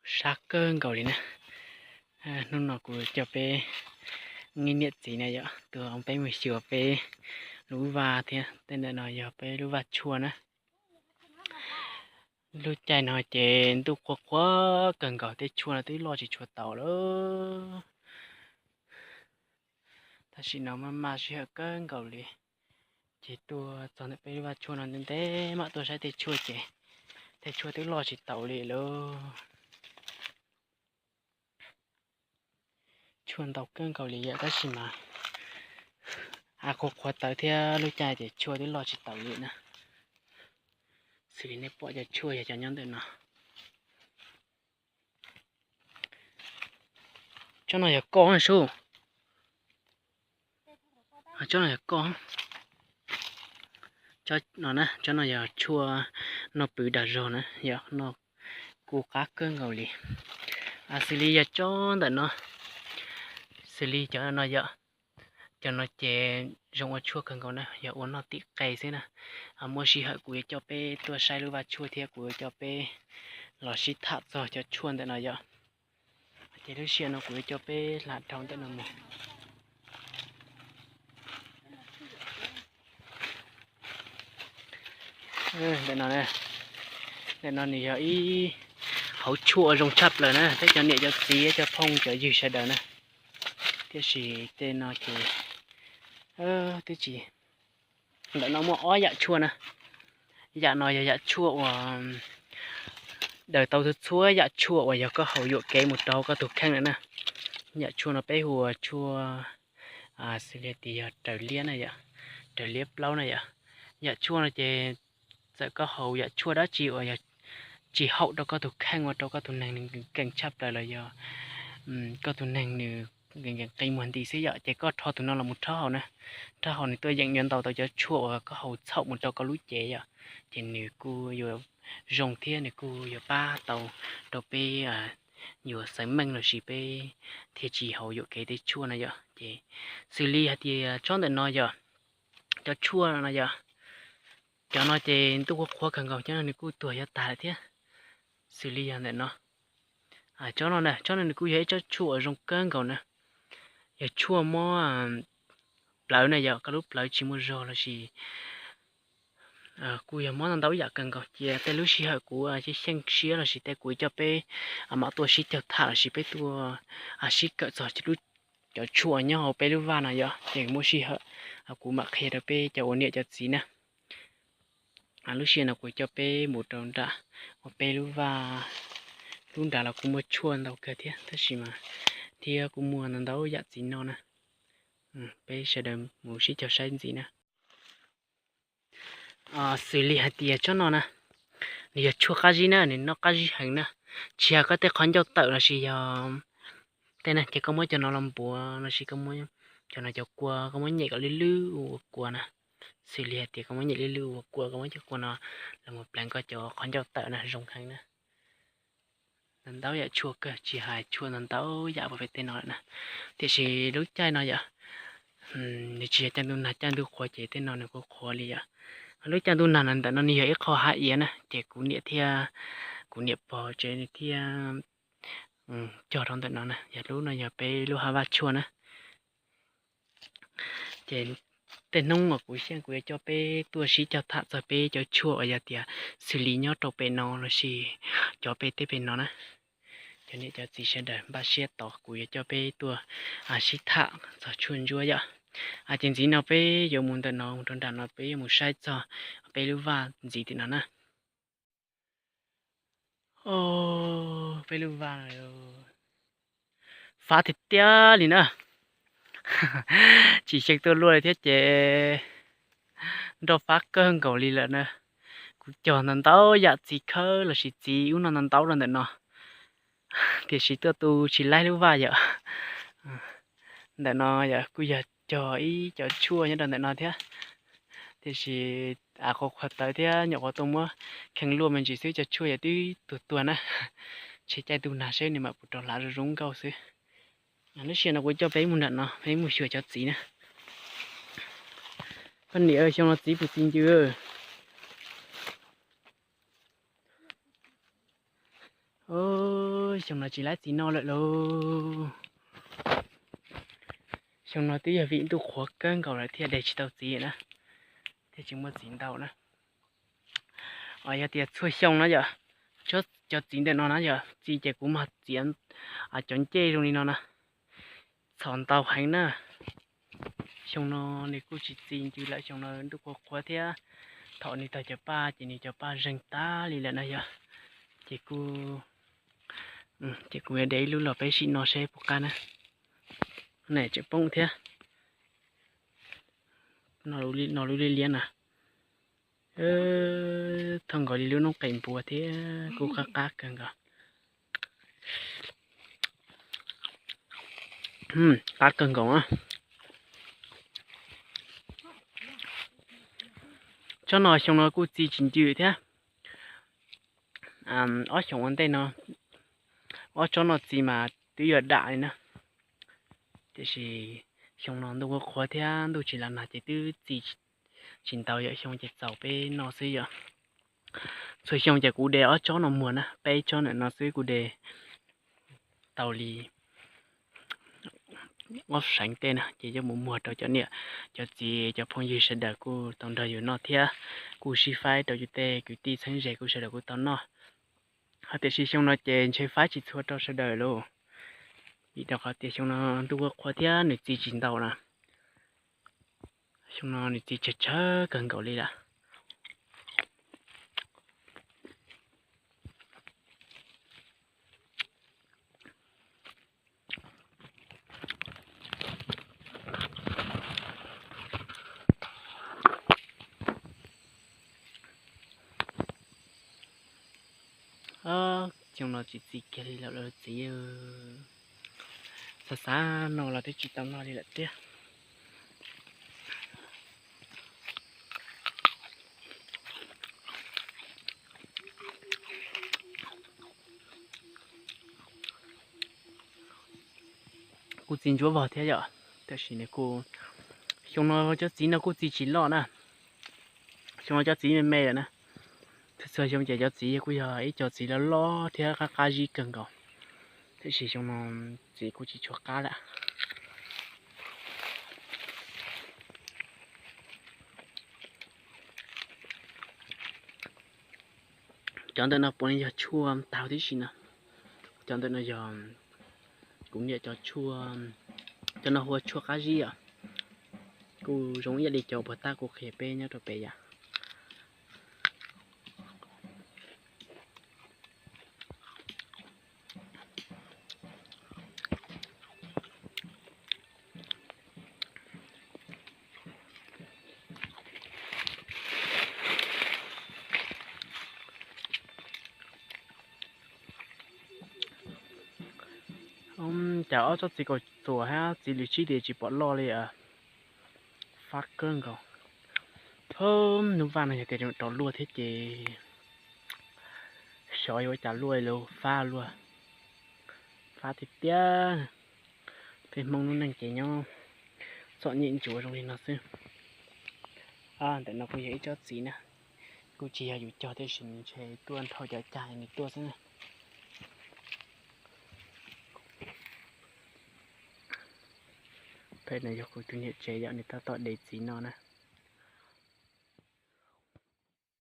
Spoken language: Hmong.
sab kawg nkaus li na. Hnub no kuv coj peb niam txiv na yom, tuaj peb mus xyuas peb lub vaj thiab. Tej ntawm no yog peb lub vaj tshuaj na. Lub caij no ces ntuj qhuav qhuav kawg nkaus, tej tshuaj no twb loj tsis tshua taus lawm. Tam sim no maj maj sij hawm kawg nkaus li, ces tuaj txog ntawm peb lub vaj tshuaj no ntev ntev mam tuaj saib tej tshuaj ces tej tshuaj twb loj tsis taus li lauj. Tshuaj ntau kawg nkaus li yom, tab sis mas av qhuav qhuav tawv thiab lub caij ces tshuaj twb loj tsis taus li na. Xws li nej pom cov tshuaj yog cov nyob ntawm no. Tsob no yog koj sub. Tsob no yog koj. Tsob no na, tsob no yog tshuaj noj pwv dag zog na, yog noj kuj qab kawg nkaus li. Xws li yog tsob ntawm no, xws li cov no yom, cov no ces zoo ua tshuaj kawg nkaus na, yog ua noj tim qe xwb na. Muaj sij hawm kuv yuav coj peb tuaj saib lub vaj tshuaj thiab kuv yuav coj peb los sib tham txog cov tshuaj ntawm no yom. Ces lub sij hawm no kuv yuav coj peb hla dhau ntawm no mus. Ntawm no, ntawm no nws yog ib hauv tshuaj zoo tshaj plaws na, peb cov niam cov txiv cov phooj cov ywg sawv daws na. Tiam sis tej no ces twb tsis, ntawm no muaj ob yam tshuaj na. Yam no yog yam tshuaj uas daws tau txhua txhua yam tshuaj uas yog koj haus yuam kev mus rau koj tus kheej lawm na. Yam tshuaj no peb hu ua tshuaj, xws li tias yog raws liab na yom, raws liab plaub na yom. Yam tshuaj no ces txawm koj haus yam tshuaj dab tsi uas yog tsis haum rau koj tus kheej ua rau koj tus neeg nws nkees tshaj plaws los yog koj tus neeg nws nkees nqi muag nti xwb yom, ces koj rho tus no los mus rhaub haus na. Rhaub haus nws tuaj yeem yuav ntaus tau cov tshuaj uas koj haus txhaum mus rau koj lub cev yom, ces nws kuj yuav zoo thiab nws kuj yuav pab tau rau peb yuav xeev meej los sis peb thiaj tsis haus yuam kev tej tshuaj no yom. Ces xws li hais tias tsob ntawm no yog cov tshuaj no yom, cov no ces ntuj qhuav qhuav kawg nkaus, cov no nws kuj tuag yuav tag lawm thiab. Xws li yog ntawm no, tsob no na, tsob no nws kuj yog ib tsob tshuaj uas zoo kawg nkaus na. Yog tshuaj mob plawv na yom, koj lub plawv tsis muaj zog los sis kuj yog mob ntau ntau yam kawg nkaus, cia tej lub sij hawm kuv xyeej siab los sis tej kuv coj peb mam tuaj sib caug tham los sis peb tuaj sib kawm txog cov tshuaj nyob hauv peb lub vaj no yom, ces muaj sij hawm kuv mam qhia rau peb cov ua niam cov txiv na. Lub sij hawm no kuv coj peb mus rau nram uas peb lub vaj, lub nrad los kuj muaj tshuaj ntau kawg thiab, tab sis mas thiab kuj muaj ntau ntau yam txiv no na. Peb sawv daws mus sib caug saib ntxiv na. Xws li hais tias tsob no na, nws yog tshuaj qab zib na, nws noj qab zib heev na. Tsis hais koj tej qhov ncauj tawm los sis yog tej na, ces koj muab cov no los npuav los sis koj muab cov no cov kua koj muab nyem kom lwj lwj ua kua na. Xws li hais tias koj muab nyem lwj lwj ua kua, koj muab cov kua no los mus pleev koj cov qhov ncauj tawm na, zoo heev na. Ntau ntau yam tshuaj kawg, tsis hais tshuaj ntau ntau yam pem tej no lawm na. Tiam sis lub caij no yom, nws tsis yog caij ntuj nag, caij ntuj qhuav ces tej no nws kuj qhuav li yom. Lub caij ntuj nag no ntawm no nws yog ib qho hav iav na, ces kuv niam thiab kuv niam pog tsev nws thiaj cog rau ntawm no na, yog lub no yog peb lub hav vaj tshuaj na. Ces tej hnub uas kuv xyeej kuv yuav coj peb tuaj sib cog tham txog peb cov tshuaj uas yog tias xws li nyob rau pem no los sis cov pem teb pem no na. Cov niam cov txiv sawv daws npaj siab tos kuv yuav coj peb tuaj sib tham txog tshuaj ntsuab yom. Ces ntxiv no peb yuav mus ntawm no mus rau nram no peb yuav mus saib txog peb lub vaj ntxiv tim no na. Peb lub vaj fab tiag tiag li na. Tsis xyeej tuaj luaj li thiab ces nroj fab kawg nkaus li lawm na. Kuv cog ntau ntau yam txiv khawb los sis txiv ub no ntau ntau rau ntawm no, tiam sis tuaj tu tsis laib lub vaj yom. Ntawm no yom kuj yog cog ib cov tshuaj nyob rau ntawm no thiab, tiam sis av qhuav qhuav tawv thiab nyuam qhuav tuaj muab kheej luaj me ntsis xwb, cov tshuaj yog twb tuag tuag na. Ntshe caij ntuj nag seb nws mam puas rau hlav zoo zoo nkauj xwb. Lub sij hawm no kuv coj peb mus nram no, peb mus xyuas cov txiv na. Poj niam, xyoo no txiv puas txiv ncw? Xyoo no tsis laib txiv noj lawm lauj. Xyoo no twb yog vim ntuj qhuav kawg nkaus lawm thiaj de tsis tau txiv na, thiaj tsis muaj txiv ntau na. Yog tias txhua xyoo na yom, cov txiv ntawm no na yom, txiv ces kuv mag txiav cov ncej zoo li no na, txhom ntau heev na. Xyoo no nws kuj tsis txi ncw lawm, xyoo no ntuj qhuav qhuav thiab, thaum nws tau cov paj ces nws cov paj zeeg tag li lawm na yom. Ces kuj, ces kuv yuav de ib lub los peb sim noj seb puas qab na. Nws tseem poob thiab, no lub liab liab na. Thoj nkaus li lub noob qes npua thiab kuj qab qab kawg nkaus. Qab kawg nkaus. Tsob no xyoo no kuj txi tsis ncw thiab. Ob xyoos ua ntej no, ob tsob no txi mas twb yuav dam li na. Tiam sis xyoo no ntuj qhuav qhuav thiab ntuj tsis los nag ces twb txi tsis ntau, yog xyoo ces txaus peb noj xwb yom. Txhua xyoo ces kuv de ob tsob no muag na, peb tsob ntawm no xwb kuv de tau li ob seev tej na, ces yuav mus muag rau cov niam cov txiv cov phooj ywg sawv daws kuj tau nrog yus noj thiab, kuj sib faib rau yus tej kwv tij txheeb ze kuj sawv daws kuj tau noj. Tiam sis xyoo no ces ntshe faib tsis txhua rau sawv daws lauj, vim rau qhov tias xyoo no ntuj qhuav qhuav thiab nws txi tsis ntau na. Xyoo no nws txi tsawg tsawg kawg nkaus li lawm. Xyoo no tsis txi kiag li lawm lauj txiv, xav xav noj los twb tsis tau noj li lawm tiag. Kuj txi ntsuab vog thiab yom, tiam sis nws kuj, xyoo no cov txiv no kuj txi tsis loj na. Xyoo no cov txiv me me lawm na. Txhua txhua xyoo ces cov txiv kuj yog ib co txiv loj loj thiab qab qab zib kawg nkaus, tiam sis xyoo no txiv kuj tsis tshua qab lawm. Cov ntawm no puav leej yog tshuaj tag tib si na. Cov ntawm no yog kuv niam cov tshuaj, cov no hu ua tshuaj qab zib os. Kuj zoo ib yam li cov puag ta kuv qhia peb nyob rau pem yom. Cas ob tsob txiv kaum txuas hab txiv lwm tsib tes tsis pom loj li. Fab kawg nkaus. Thawj hnub vaj no yog tias rov luaj thiab ces xyov yuav ua cas luaj li, fab luaj, fab tiag tiag. Peb Hmoob lub neej ces nyob txom nyem ntsuav zoo li no xwb. Ntawm no kuj yog ib tsob txiv na, kuj tsis yog yus cog tiam sis ntshe tuaj dhau cov cag nws tuaj xwb na. Peb no yog kuv tus niam tsev yom, nws tab tom de txiv no na.